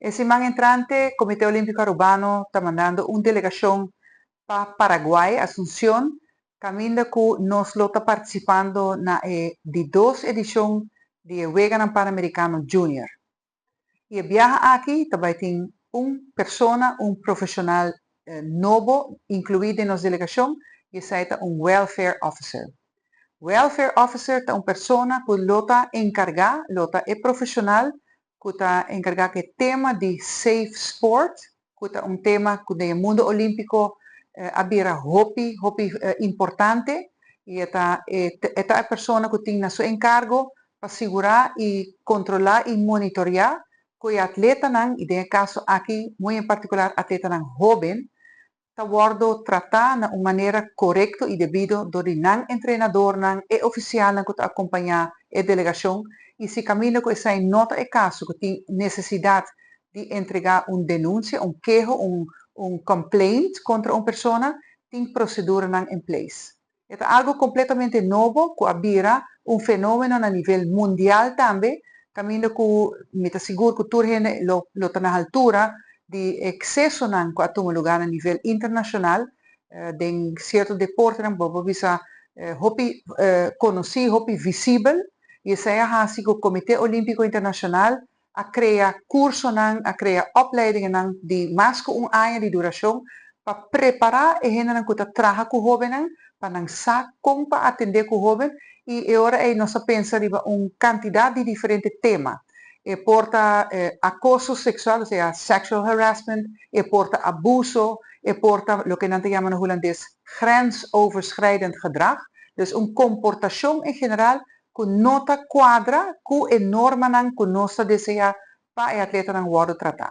E siman entrante, Comite Olimpico Arubano ta mandando un delegacion pa Paraguay, Asuncion, caminda cu nos lo ta participando na e di dos edicion di Weganan Panamericano Junior. E biaha aki tambe tin un persona, un profesional nobo, inclui den nos delegacion, y esey ta un welfare officer. Welfare officer ta un persona cu lo ta encarga, lo ta e profesional cu ta encarga cu e tema di safe sport, cu ta un tema cu den mundo olimpico a bira hopi, hopi importante, y ta e persona cu tin na su encargo pa sigura y controla y monitorea cu e atletanan, y den caso aki, muy en particular atletanan hoben, ta wordo trata na un manera corecto y debido door di nan entrenadornan y oficialnan cu ta acompaña e delegacion, y si caminda cu esey no ta e caso, cu tin necesidad di entrega un denuncia, un keho, un complaint contra un persona, tin proceduranan in place. E ta algo completamente nobo, cu a bira un fenomeno na nivel mundial tambe, caminda cu mi ta sigur cu tur hende lo ta na altura di excesonan cu a tuma luga na nivel internacional, den cierto deportenan, bo por bisa, hopi conoci, hopi visibel, y esey a haci cu Comite Olimpico Internacional a crea cursonan, a crea opleidingennan di mas cu un aña di duracion pa prepara e hendenan cu ta traha cu hobennan, pa nan sa con pa atende cu hoben, y ora ey nos a pensa riba un cantidad di diferente tema. E por ta acoso sexual, osea sexual harassment, e por ta abuso, e por ta loke nan ta yama na Hulandes grensoverschrijdend gedrag, dus un comportacion en general cu no ta cuadra cu e normanan cu nos ta desea pa e atletanan wordo trata.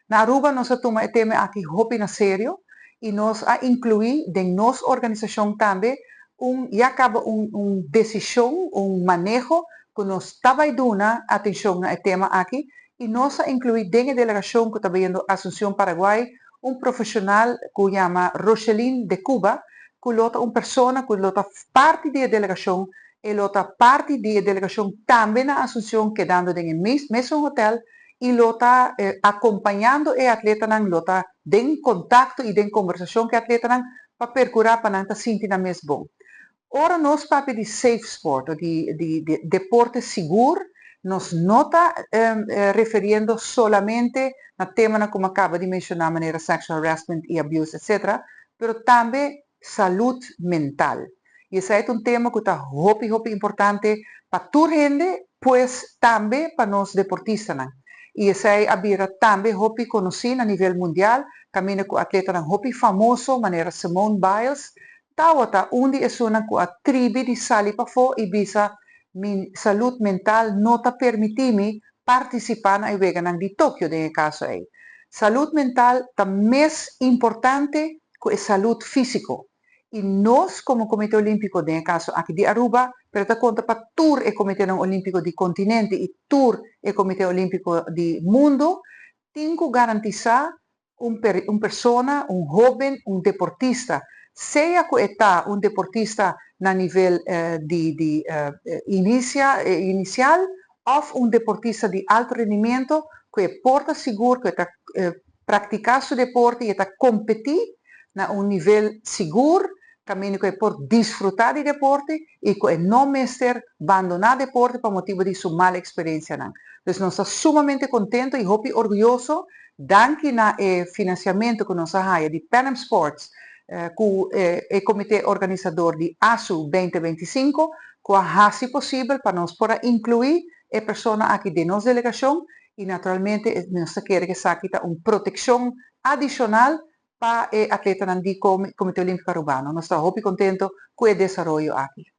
Na Aruba nos a tuma e tema aki hopi na serio y nos a inclui den nos organisacion tambe un ya caba un decision, un maneho cu nos ta bay duna atencion na e tema aki, y nos a inclui den e delegacion cu ta bayendo Asunción, Paraguay, un profesional cu yama Rocheline de Cuba, cu lo ta un persona cu lo ta parti di e delegacion, y lo ta parti di e delegacion tambe na Asunción, kedando den e mesun hotel, y lo ta acompañando e atletanan, lo ta den contacto y den conversacion cu e atletanan pa percura pa nan ta sinti nan mes bon. Ora nos papia di safe sport, di deporte sigur, nos no ta referiendo solamente na temanan cu mi a caba di menciona, manera sexual harassment y abuse, etc., pero tambe salud mental. Y esey ta un tema cu ta hopi, hopi importante pa tur hende, pues tambe pa nos deportistanan. Y esey a bira tambe hopi conoci na nivel mundial, caminda cu atletanan hopi famoso, manera Simone Biles, tawata un di esunnan cu a tribi di sali pafo y bisa: "Mi salud mental no ta permiti mi participa na Weganan di Tokio den e caso ey." Salud mental ta mes importante cu e salud fisico. Y nos como Comite Olimpico, den e caso aki di Aruba, pero ta conta pa tur e Comite Olimpico di continente y tur e Comite Olimpico di mundo, tin cu garantisa un persona, un hoben, un deportista, sea cu ta un deportista na nivel di inicial of un deportista di alto rendimento, cu por ta sigur, cu ta practica su deporte y ta competi na un nivel sigur, caminda cu por disfruta di deporte y cu no mester bandona deporte pa motibo di su mal experiencianan. Anto, nos ta sumamente contento y hopi orguyoso, danki na financiamento cu nos a haya di Pan Am Sports, cu e comite organisador di ASU 2025, cu a haci posibel pa nos por inclui e persona aki den nos delegacion, y naturalmente nos kier cu esaki ta un proteccion adicional pa e atletanan di Comite Olimpico Arubano. Nos ta hopi contento cu e desaroyo aki.